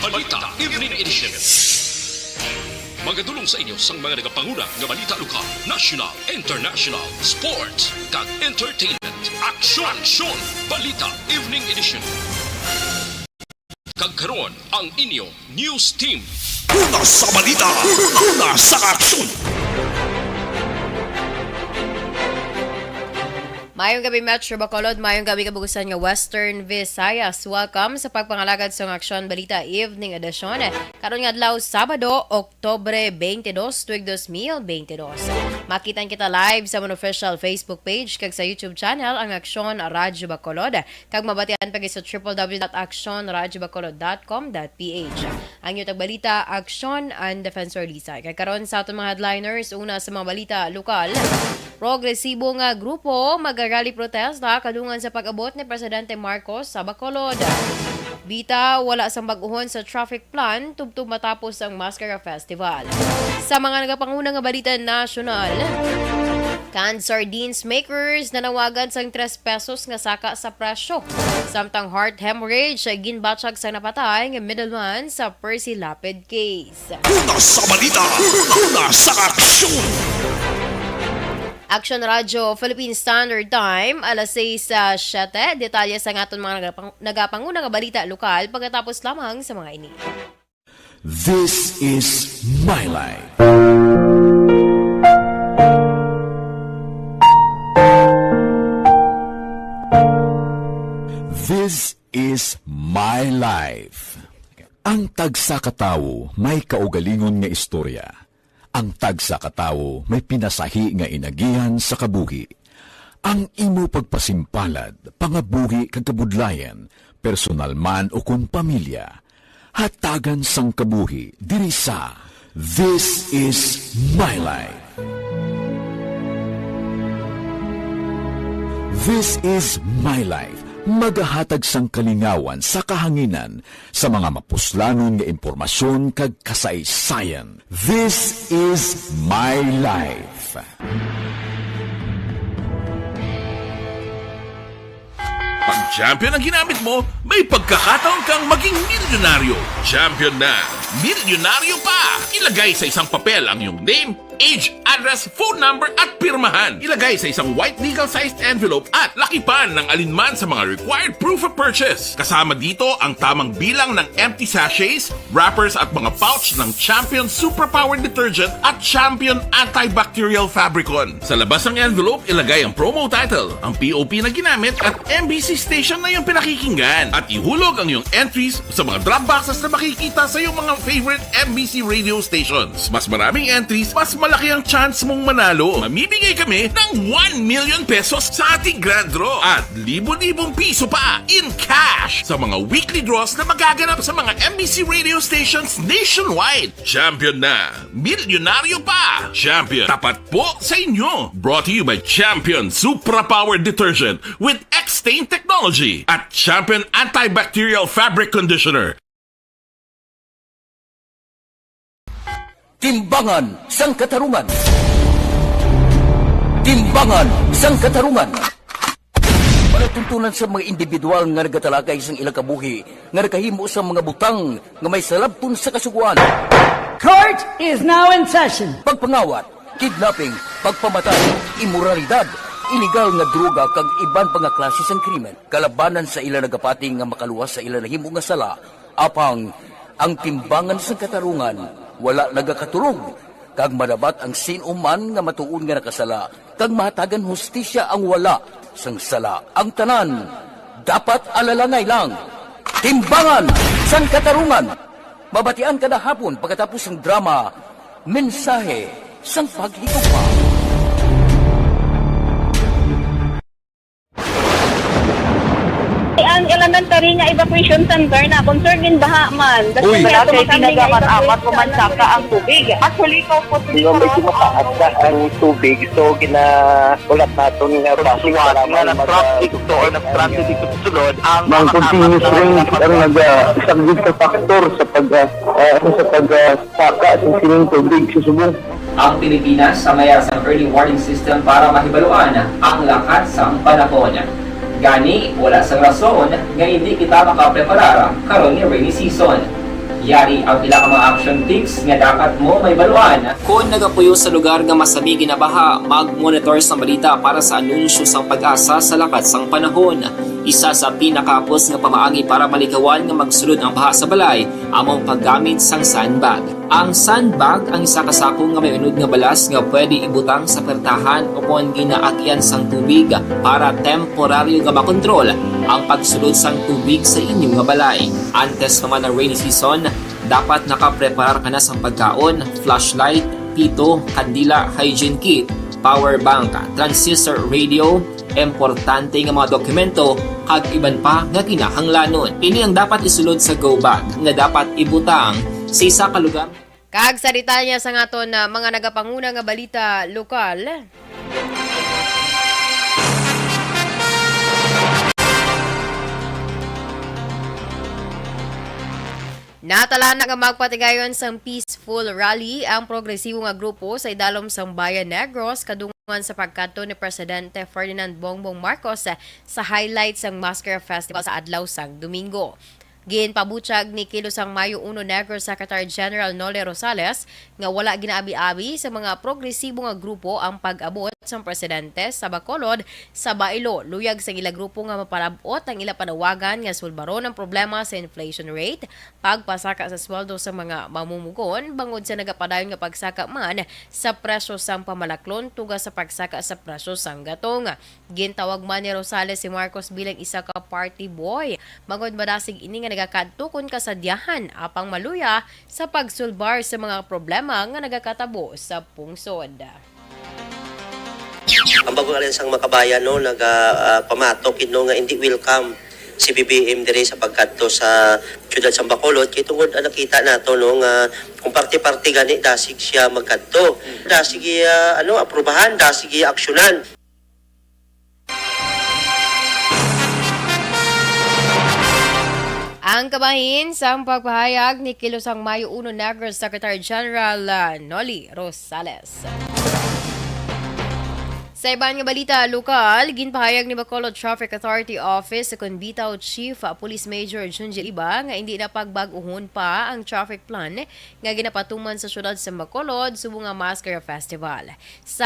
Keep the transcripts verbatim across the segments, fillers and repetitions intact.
Balita Evening Edition. Magadulong sa inyo sang mga nagapanguna nga balita lokal, national, international, sports, kag entertainment. Aksyon! Aksyon! Balita Evening Edition. Kag karon, ang inyo news team. Una sa balita, una sa aksyon. Mayong gabi, Metro Bacolod. Mayong gabi, kabugusan nga Western Visayas. Welcome sa pagpangalagad sang Aksyon Balita Evening Edition. Karon nga adlaw, Sabado, Oktubre twenty-two, tuig dos mil bentidós. Makitan kita live sa amon official Facebook page kag sa YouTube channel, ang Aksyon Radyo Bacolod. Kag mabatian pa gid sa triple W dot aksyon radyo bacolod dot com dot P H. Ang inyo tagbalita, Aksyon and Defensor Lisay. Kag karon sa aton mga headliners, una sa mga balita lokal, progresibo nga grupo magarally protesta kadungan sa pag-abot ni Presidente Marcos sa Bacolod. Bitaw, wala sang bag-ohon sa traffic plan tubtob matapos ang Mascara Festival. Sa mga nagapanguna nga balita nasyonal, canned sardines makers nanawagan sang tres pesos nga saka sa presyo. Samtang heart hemorrhage ginbatyag sang napatay nga middleman sa Percy Lapid case. Una sa balita, una sa aksyon. Action Radyo Philippine Standard Time, alas sais sa siyete. Detalye sa aton mga nagapang-, nagapanguna nga balita lokal pagkatapos lamang sa mga ini. This is my life. This is my life. Ang tagsa ka tawo may kaugalingon nga istorya. Ang tagsa ka tawo may pinasahi nga inagihan sa kabuhi. Ang imo pagpasimpalad, pangabuhi kag kabudlayan, personal man o kon pamilya, hatagan sang kabuhi diri sa This Is My Life. This Is My Life, magahatag sang kalingawan sa kahanginan sa mga mapuslanon nga impormasyon kag kasaysayan. This Is My Life. Pag champion ang ginamit mo, may pagkakataon kang maging milyonaryo. Champion na, milyonaryo pa! Ilagay sa isang papel ang iyong name, age, address, phone number, at pirmahan. Ilagay sa isang white legal-sized envelope at lakipan ng alinman sa mga required proof of purchase. Kasama dito ang tamang bilang ng empty sachets, wrappers at mga pouch ng Champion Superpower Detergent at Champion Antibacterial Fabricon. Sa labas ng envelope, ilagay ang promo title, ang P O P na ginamit at M B C station na iyong pinakikinggan. At ihulog ang iyong entries sa mga drop boxes na makikita sa iyong mga favorite M B C radio stations. Mas maraming entries, mas malaki ang chance mong manalo. Mamimigay kami ng one million pesos sa ating grand draw at libo-libong piso pa in cash sa mga weekly draws na magaganap sa mga M B C radio stations nationwide. Champion na! Milyonaryo pa! Champion, tapat po sa inyo! Brought to you by Champion Supra Power Detergent with X-Stain Technology at Champion Antibacterial Fabric Conditioner. Timbangan sang Katarungan. Timbangan sang Katarungan. Palatuntunan sa mga individual nga nagatalakay sang ilang kabuhi nga nakahimo sa mga butang nga may salabton sa Kasugoan. Court is now in session. Pagpangawat, kidnapping, pagpamatay, imoralidad, iligal nga droga kag iban pa nga klase sang krimen. Kalabanan sa ila nagapati nga makaluwas sa ila nahimo nga sala, apang ang timbangan sang katarungan wala nagakatulog, kag madabat ang sin-o man nga matuod nga nakasala, kag mahatagan hustisya ang wala sang sala. Ang tanan dapat alalangay lang. Timbangan sang Katarungan. Mabatian kada hapon pagkatapos sang drama, Mensahe sang Paghigugma. Ang elementary nga evacuation center na concern in baha man. Uy. Kasi wala kay ginagamat-amat, pumansaka ang tubig. Actually, ikaw po, Hindi, medyo mataas na ang tubig. So, ginahulat naton nga traffic para nga mag- traffic to or nag-traffic to sulod ang Ang continuous rain ang naga-, isang big factor sa pag, ah, ah, sa pag, ah, saka sa sining tubig sa subong. Ang Pilipinas sa mayara sang early warning system para mahibaluan ang lakat sang panahon. Gani, wala sang rason nga indi kita makapreparar karon nga rainy season. Yari ang pila ka mga action tips nga dapat mo mahibaluan. Kon nagapuyo sa lugar nga masami ginabaha, mag-monitor sang balita para sa anunsyo sang PAGASA sa lakat sang panahon. Isa sa pinakahapos nga pamaagi para malikawan nga magsulod ang baha sa balay amo ang paggamit sang sandbag. Ang sandbag ang isa ka sako nga may unod nga balas nga pwede ibutang sa pertahan o kon ginaagyan sang tubig para temporaryo nga makontrol ang pagsulod sang tubig sa inyo nga balay. Antes pa man ang rainy season, dapat nakapreparar ka na sang pagkaon, flashlight, pito, kandila, hygiene kit, power bank, transistor radio, importante nga mga dokumento, kag iban pa nga kinahanglanon. Ini ang dapat isulod sa go bag nga dapat ibutang sa isa ka lugar. Kag sa detalye sang aton, ah, mga nagapanguna nga balita lokal. Natalana nga magpatigayon sang peaceful rally ang progresibo nga grupo sa idalom sang Bayan Negros kadungan sa pagkadto ni Presidente Ferdinand Bongbong Marcos sa highlight sang Maskara Festival sa adlaw sang Domingo. Ginpabutyag ni Kilusang Mayo Uno Negros Secretary General Noli Rosales nga wala ginaabi-abi sa mga progresibo nga grupo ang pag-abot sang presidente sa Bacolod sa Bailo, luyag sa ila grupo nga mapalab-ot ang ila panawagan nga sulbaron ang problema sa inflation rate, pagpasaka sa sweldo sa mga mamumugon, bangod sa nagapadayon nga pagsaka man sa presyo sang pamalaklon tuga sa pagsaka sa presyo sang gatong. Gintawag man ni Rosales si Marcos bilang isa ka party boy, bangod madasig ini nga nagakadto kon kasadyahan apang maluya sa pagsulbar sa mga problema nga nagakatabo sa pungsod. Ang Bagong Alyansa sang Makabayan, no, naga, ah, pamatok, no, nga hindi welcome si B B M diri sa pagkadto sa siyudad sang Bacolod, kay tungod, ah, nakita nato, no, nga kung parte-parte gani dasig siya magkadto, dasig iya, ano, aprubahan, dasig iya aksyonan. Ang kabahin sang pagpahayag ni Kilusang Mayo Uno Negros Secretary General, ah, Noli Rosales. Sa iban nga balita lokal, ginpahayag ni Bacolod Traffic Authority Office sa Conbitao Chief, ah, Police Major Junji Liba nga hindi na pagbaguhon pa ang traffic plan nga ginapatuman sa siyudad sa Bacolod subong nga Maskara Festival. Sa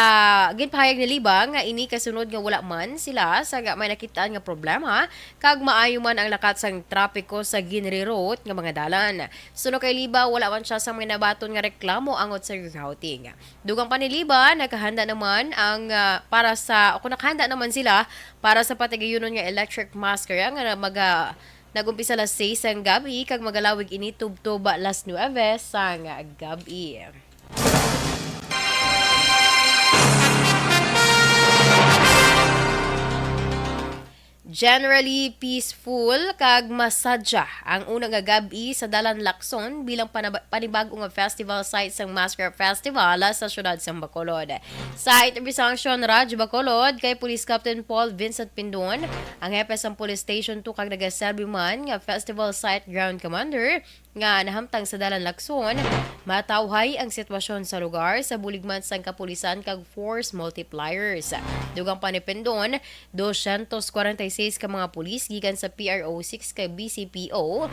ginpahayag ni Liba nga ini kasunod nga wala man sila sa nga may nakitaan nga problema kag maayo man ang lakat sang trapiko sa ginreroute nga mga dalan. Suno kay Liba, wala man siya sa may nabaton nga reklamo angot sa rerouting. Dugang pa ni Liba, nakahanda naman ang, ah, para sa, o kung nakahanda naman sila para sa patigayunon nga electric mask kaya nga maga-, nag-umpisa alas sais sang gabi kag magalawig ini tubtob alas nuebe sang gabi. Generally peaceful kag masadya ang una nga gab-i sa Dalan Lacson bilang panaba-, panibag-o nga festival site sang Maskara Festival sa siyudad sang Bacolod. Sa interview sang Radyo Bacolod kay Police Captain Paul Vincent Pindon, ang hepe sang Police Station two kag nagaserbi man nga festival site ground commander, nga nahamtang sa Dalan Lacson, matawhay ang sitwasyon sa lugar sa bulig man sang kapulisan kag force multipliers. Dugang pa ni Pindon, dosyentos kwarenta y seis ka mga pulis gikan sa P R O six kag B C P O.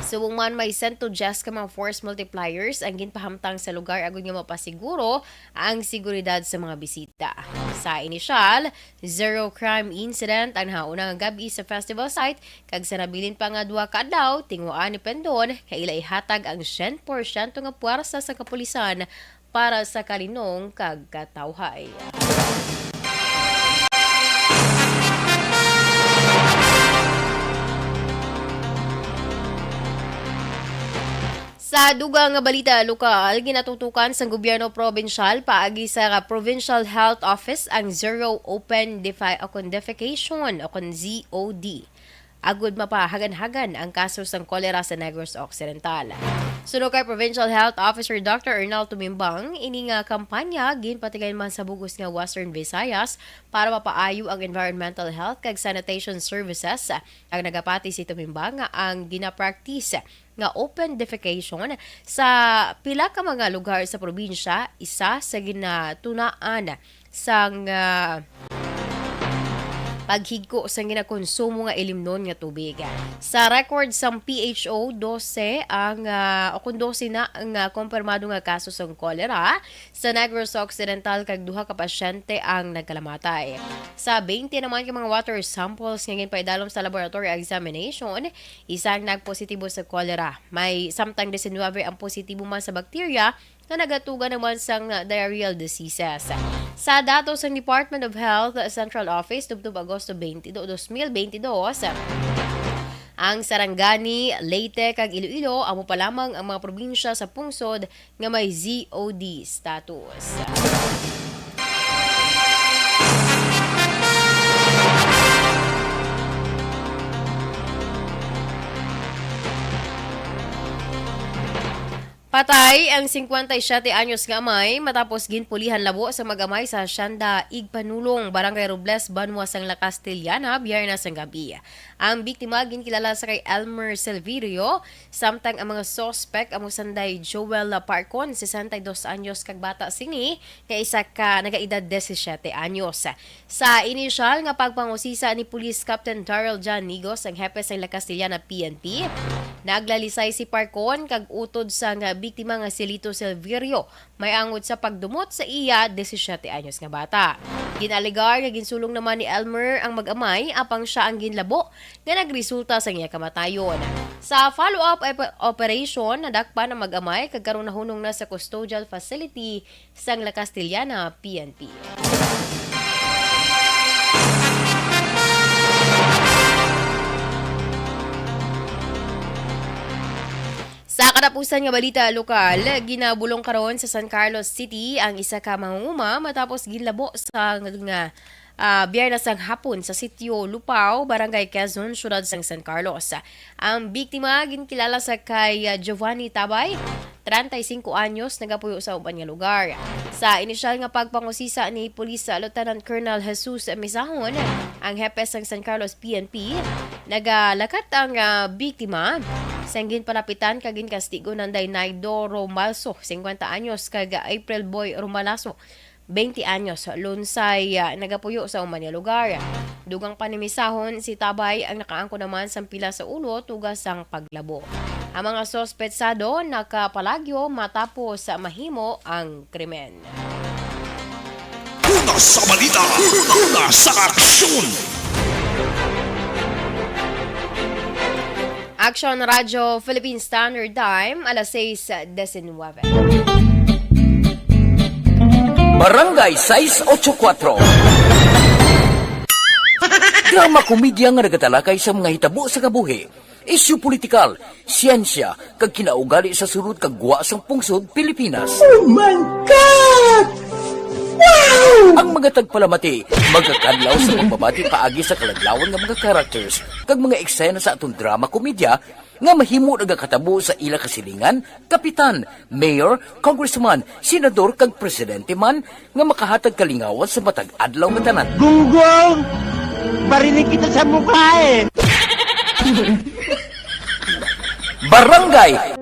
Subong man, may sento dyes ka mga force multipliers ang ginpahamtang sa lugar agod nga mapasiguro ang seguridad sa mga bisita. Sa inisyal, zero crime incident ang nahauna nga gab-i sa festival site, kag sa nabilin pa nga duha ka adlaw, tinguhaan ni Pindon nga ila ihatag ang syen porsyento nga puwersa sa kapulisan para sa kalinong kag katawhay. Sa dugang nga balita lokal, ginatutukan sang gobyerno probinsyal paagi sa Provincial Health Office ang zero open defi-, o kon defecation o kon Z O D, agud mapahagan-hagan ang kaso sang kolera sa Negros Occidental. Suno kay Provincial Health Officer Doctor Ernal Tumimbang, ini nga kampanya ginpatigayon man sa bug-os nga Western Visayas para mapaayo ang environmental health kag sanitation services. Ang nagapati si Tumimbang nga ang ginapractice nga open defecation sa pila ka mga lugar sa probinsya, isa sa ginatunaan sang, ah, paghigko sang ginakonsumo nga ilimnon nga tubig. Sa record sang P H O, dose ang, ah, o kung dose na ang, ah, kompirmado nga kaso sang cholera sa Negros Occidental kag duha ka pasyente ang nagkalamatay. Sa twenty naman ka mga water samples nga ginpaidalom sa laboratory examination, isa ang nagpositibo sa cholera. May samtang diecinuebe ang positibo man sa bakterya nga nagatuga naman sang diarrheal diseases. Sa datos sang Department of Health Central Office, tubtob Agosto twenty-two, dos mil bentidós, ang Sarangani, Leyte, kag Iloilo amo pa lamang ang mga probinsya sa pungsod nga may Z O D status. Patay ang singkwenta y siyete anyos nga amay matapos ginpulihan labo sa mag-amay sa Hacienda Igpanulong, Barangay Robles, Banwa sang La Castellana, Biyernes sang gabi. Ang biktima ginkilala sa kay Elmer Silverio, samtang ang mga suspek amo sanday Joel Parcon, sesenta y dos anyos, kag bata sini nga isa ka nagaedad disisiete anyos. Sa inisyal nga pagpangusisa ni Police Captain Daryl John Nigos, ang hepe sang La Castellana P N P, naglalisay si Parcon kag utod sang biktima nga si Lito Silverio, may angot sa pagdumot sa iya disisiete anyos nga bata. Gin-alegar nga ginsulong naman ni Elmer ang mag-amay, apang sia ang ginlabo nga nagresulta sa iya kamatayon. Sa follow-up op-, operation, nadakpan ang mag-amay kag karon nahunong na sa custodial facility sang La Castellana P N P. Sa katapusan nga balita lokal, ginabulong karon sa San Carlos City ang isa ka mangunguma matapos ginlabo sa nga, ah, Biyernes sang hapon sa Sitio Lupao, Barangay Quezon, Siyudad sang San Carlos. Ang biktima ginkilala sa kay, ah, Giovanni Tabay, treinta y cinco anyos, nagapuyo sa uban nga lugar. Sa inisyal nga pagpangusisa ni Police Lieutenant Colonel Jesus Misahon, ang hepe sang San Carlos P N P, nagalakat ang, ah, biktima sang ginpalapitan kag ginkastigo nanday Naido Romalso, singkwenta anyos, kag April Boy Romalaso, twenty anyos, lunsay, ah, nagapuyo sa uman nga lugar. Dugang pa ni Misahon, si Tabay ang nakaangkon naman sang pila sa ulo tuga sang paglabo. Ang mga suspetsado nakapalagyo matapos mahimo ang krimen. Una sa balita, una sa aksyon. Action Radyo Philippine Standard Time, alas sais diecinueve. Barangay sais ocho kuatro. Drama komedya nga nagatalakay sa mga hitabo sa kabuhi, isyu politikal, siyensya, kag kinaugali sa sulod kag gwa sang pungsod Pilipinas. Oh my God! Wow! Ang mga tagpalamati magakadlaw sa pagbabati paagi sa kaladlawan nga mga characters kag mga eksena sa aton drama komedya nga mahimo nagakatabo sa ila kasilingan, kapitan, mayor, congressman, senador, kag presidente man nga makahatag kalingawan sa matag adlaw nga tanan. Gunggong! Barinig kita sa mukha eh! Barangay!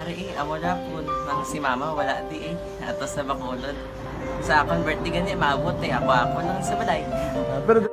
Ari eh, amo na po, nang si mama wala di eh. Ato sa Bacolod. Sa akon birthday gani, maabot eh. Ako, ako lang sa balay. Ah, pero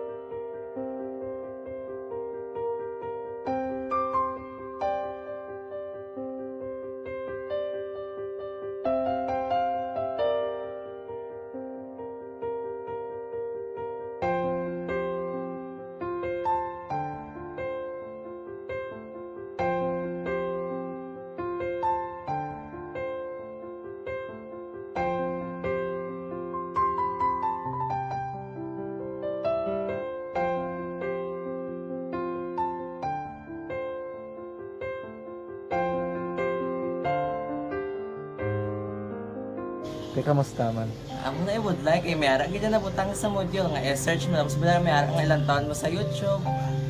Te, kamusta man? Amo na, I would like, eh, may ara gid na nabutang sa module nga i-search mo, tapos wala may ara nga ilang taon mo sa YouTube.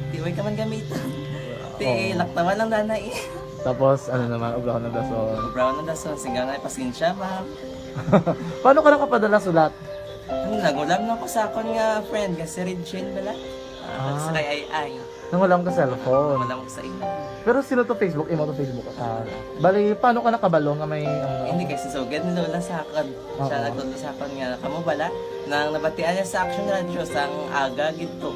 Di, way ka man gamiton. Ti, oo, laktawan lang, danay. Tapos, ano naman, ubraw ng dason. Ubraw ng dason, sigaw na, pasensya, ma'am. Paano ka nakapadala sulat? Ano, nag-ulam na ako sa akon nga friend, nga si Regine bala. Ah, ah, sa kay Ay Ay. Nang wala ka cellphone. Wala ko sa imo. Pero sino to Facebook? Imo to Facebook? Ah, bali, paano ka nakabalo nga may, ano? Hindi, kay si Sugad ni Lola sa akon. Oo. Siya nagtudlo sa akon nga, "Kamo bala, nang nabatian niya sa Action Radio, sang aga gid to."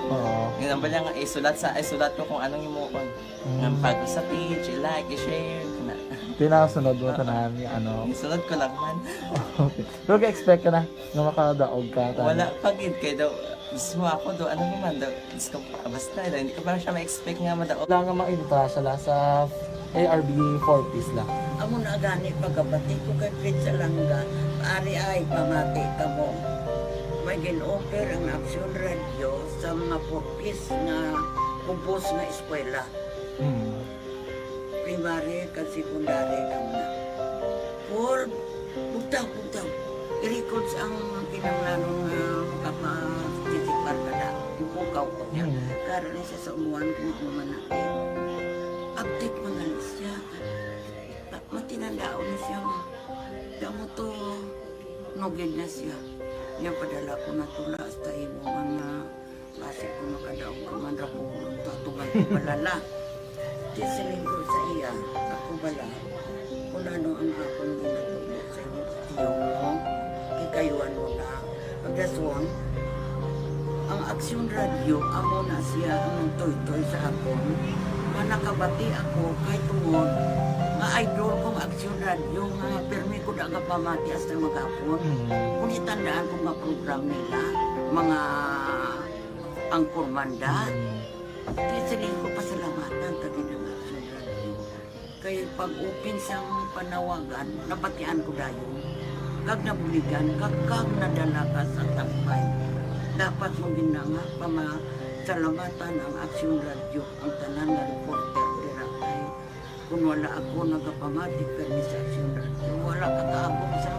Oo. Yun ang bala nga, isulat sa, isulat ko kung anong himuon. Mm. Nga pag sa page, i-like, i-share, na. Tinasunod mo tanan, nga ano. Isunod ko lang man. Okay. Pero ga-expect ka na nga makadaog ka, tanan? Wala pa gid, kay daw, mismo ako daw, ano naman daw, Diyos ko, basta, hindi ko pa siya ma-expect nga madaog. Wala nga maintra siya la sa A R B four Ps la. Amo na gani pagkabati ko kay Fritz Alanga, ari ay pamati kamo. May gin-offer ang Action Radio sa mga four Ps nga kubos nga eskwela. Mm. Primary kag secondary kamo na. Paul, bugtaw, bugtaw. I-records ang kinahanglanon nga makaparticipar ka na. Bukaw ko niya. Mm. Karon siya sa umuan kung ano man na. Update man gani siya. Pa-, matinandaon na siya. Damo to, nugid na siya. Niya padala ko na tula hasta imo man nga Basi kung makadaog ka man ra ko, tutugan ko bala la. Di siling ko sa iya, ako bala, kung ano ang akong ginatudlo sa inyo, tiyo mo, kikayuan mo na. Pagdason, ang Aksyon Radio, amo na siya ang nagtuytoy sa akon. Nga nakabati ako, kay tungod, nga idol kong Aksyon Radio, nga pirmi ko da nga pamati hasta maghapon. Mm. Kung itandaan ko nga program nila, mga Angkor Manda. Mm. Kaya siling ko, pasalamatan ta gid ang Action Radio. Kay pag-open sang panawagan, nabatian ko dayon. Kag nabuligan, kag, kag nadala ka sa tampay. Dapat mo gid na nga pamasalamatan ang Action Radio, ang tanan nga reporter dira kay Kung wala ako nagapamati permi sa Aksyon Radio, wala ka kaabot sa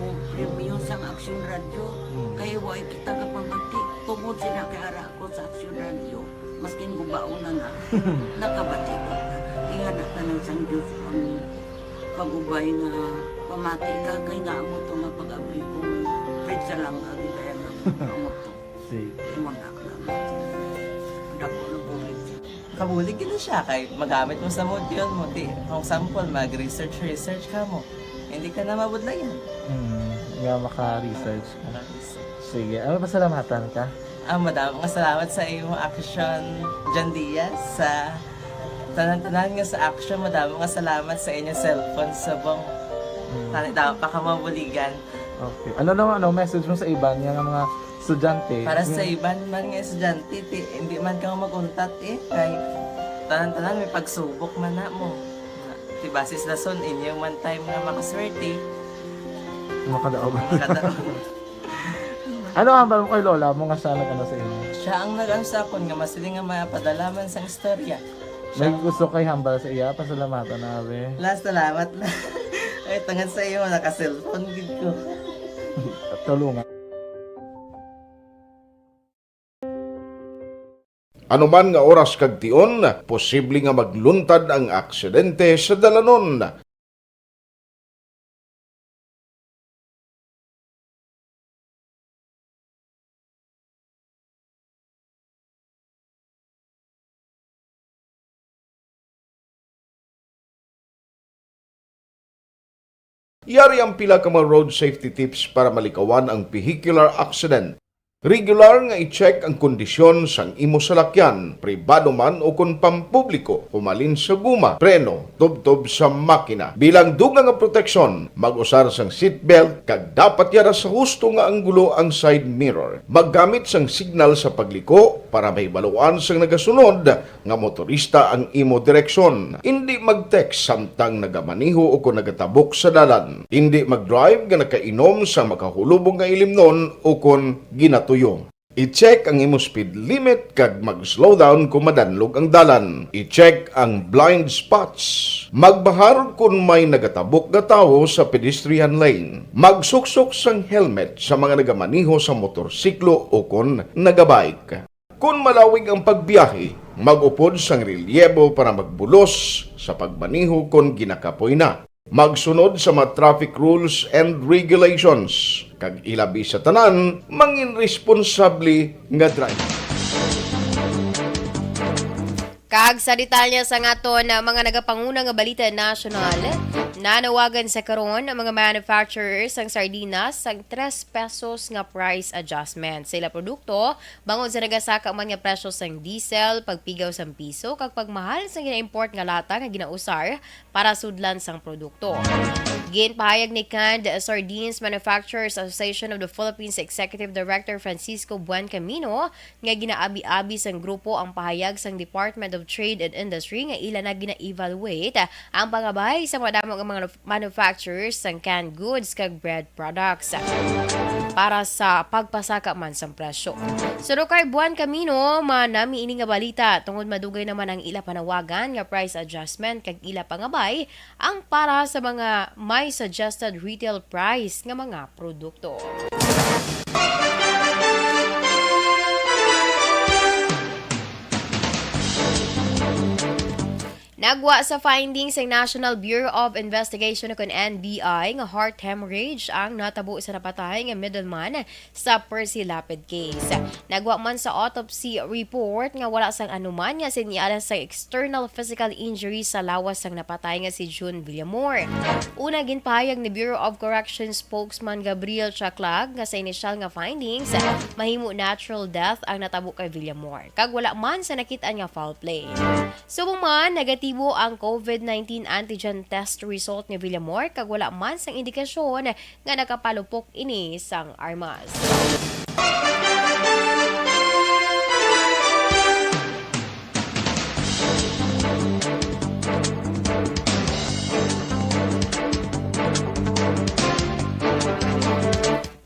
mo premyo sang Aksyon Radio. Hmm. Kay wala kita gapamati. Tungod sila kay ara ako sa Aksyon Radio, maskin gubaon na na, nakabati ko. Ingana tanan sang Diyos ang pag-ubay nga pamati ka kay nga amo to nga pag-abli ko. Pizza lang ang gitaya nga amo to. Sige. Imo na lang. Dako na bulig. Kabulig gid na siya kay magamit mo sa module mo. Di, kung sample, mag-research, research ka mo. Hindi ka na mabudlayan. Hmm, nga maka-research ka. Maka-research. Sige, ano, pasalamatan ka? Ah, madamo nga salamat sa imo Action, John Diaz, sa tanan-tanan nga sa Action. Madamo nga salamat sa inyo cellphone subong. Hmm. Tani, damo pa ka mabuligan. Okay. Ano naman, ano, message mo sa iban nga mga estudyante? Para sa iban man nga estudyante, ti, hindi man ka mag-untat eh. Kay tanan-tanan may pagsubok man na mo. Ti basis lason inyo man time nga makaswerte. Makadaog. Makadaog. Ano ang hambal mo kay lola mo nga siya nag-ano sa inyo? Siya ang nag-ano sa akon nga masiling nga mapadala man sang istorya. May gusto kay hambal sa iya, pasalamatan na, abi. Last, salamat na. Ay, tungod sa iyo, naka-cellphone gid ko. Tulungan. Anuman nga oras kag tion, posible nga magluntad ang aksidente sa dalanon. Yari ang pila ka mga road safety tips para malikawan ang vehicular accident. Regular nga i-check ang kondisyon sang imo salakyan, pribado man o kon pampubliko, humalin sa guma, preno, tubtob sa makina. Bilang dugang nga proteksyon, mag-usar sang seatbelt kag dapat yara sa husto nga anggulo ang side mirror. Maggamit sang signal sa pagliko para mahibaluan sang nagasunod nga motorista ang imo direksyon. Indi mag-text samtang nagamaneho o kon nagatabok sa dalan. Indi mag-drive nga nakainom sa makahulubong nga ilimnon o kon ginatuyo. I-check ang imo speed limit kag mag-slow down kon madanlog ang dalan. I-check ang blind spots. Magbahar kon may nagatabok nga tawo sa pedestrian lane. Magsuksok sang helmet sa mga nagamaneho sa motorsiklo o kon nagabike. Kon malawig ang pagbiyahe, mag-upod sang relyebo para magbulos sa pagmaneho kon ginakapoy na. Magsunod sa mga traffic rules and regulations, kag ilabi sa tanan, mangin responsable nga driver. Kag sa detalye sa aton, ah, mga nagapanguna nga balita nasyonal, nanawagan sa karon ang mga manufacturers sang sardinas sang tres pesos nga price adjustment sa ila produkto bangod sa nagasaka man nga presyo sang diesel, pagpigaw sang piso, kag pagmahal sang gina-import nga lata nga ginausar para sudlan sang produkto. Ginpahayag ni Canned Sardines Manufacturers Association of the Philippines Executive Director Francisco Buencamino nga ginaabi-abi sang grupo ang pahayag sang Department of Trade and Industry nga ila na gina-evaluate ang pangabay sa madamo nga mga manufacturers sang canned goods kag bread products para sa pagpasaka man sang presyo. Suno kay Buencamino, manami ini nga balita tungod madugay naman ang ila panawagan nga price adjustment kag ila pangabay ang para sa mga may suggested retail price nga mga produkto. Nagwa sa findings ang National Bureau of Investigation o kon N B I nga heart hemorrhage ang natabo sa napatay nga middleman sa Percy Lapid case. Nagwa man sa autopsy report nga wala sang anuman nga senyales sa external physical injury sa lawas sang napatay nga si June Villamor. Una, ginpahayag ni Bureau of Corrections spokesman Gabriel Chaclag nga sa inisyal nga findings, mahimo natural death ang natabo kay Villamor, kag wala man sa nakit-an nga foul play. Subong man, negatibo ang covid nineteen antigen test result ni Villamor, kag wala man sang indikasyon nga nakapalupok ini sang armas.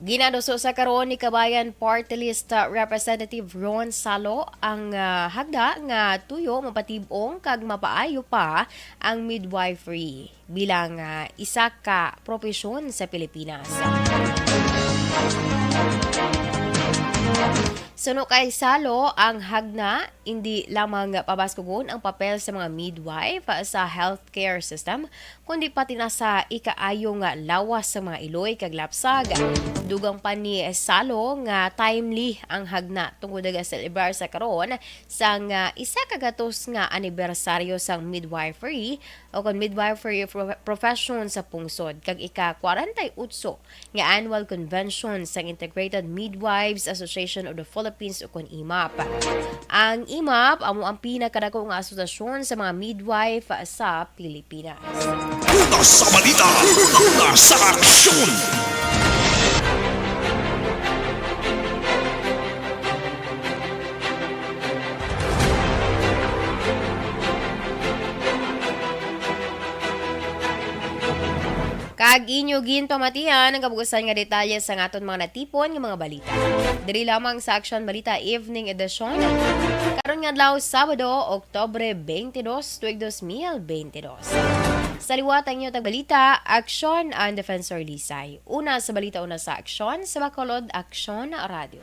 Ginaduso sa karon ni Kabayan Party List, uh, Representative Ron Salo ang, uh, hagda nga tuyo mapatib-ong kag mapaayo pa ang midwifery bilang, ah, isa ka propesyon sa Pilipinas. Suno kay Salo, ang hagna indi lamang pabaskugon ang papel sa mga midwife sa healthcare system, kundi pati na sa ikaayo nga lawas sa mga iloy kag lapsag. Dugang pa ni Salo nga timely ang hagna tungod nagaselebrar sa karon sang, ah, isa ka gatos nga anibersaryo sang midwifery o kon midwifery pro-, profession sa pungsod, kag ika-kwarenta y otso nga annual convention sang Integrated Midwives Association of the Philippines o kon imap. Ang imap amo ang pinakadako nga asosasyon sa mga midwife sa Pilipinas. Una sa balita, una sa aksyon. Kag inyo ginpamatian ang kabugasan nga detalye sang aton mga natipon nga mga balita. Diri lamang sa Aksyon Balita Evening Edition, karon nga adlaw, Sabado, Oktubre twenty-two, tuig dos mil twenty-two. Sa liwat ang inyo tagbalita, Aksyon ang Defensor Lisay. Una sa balita, una sa aksyon, sa Bacolod Aksyon Radio.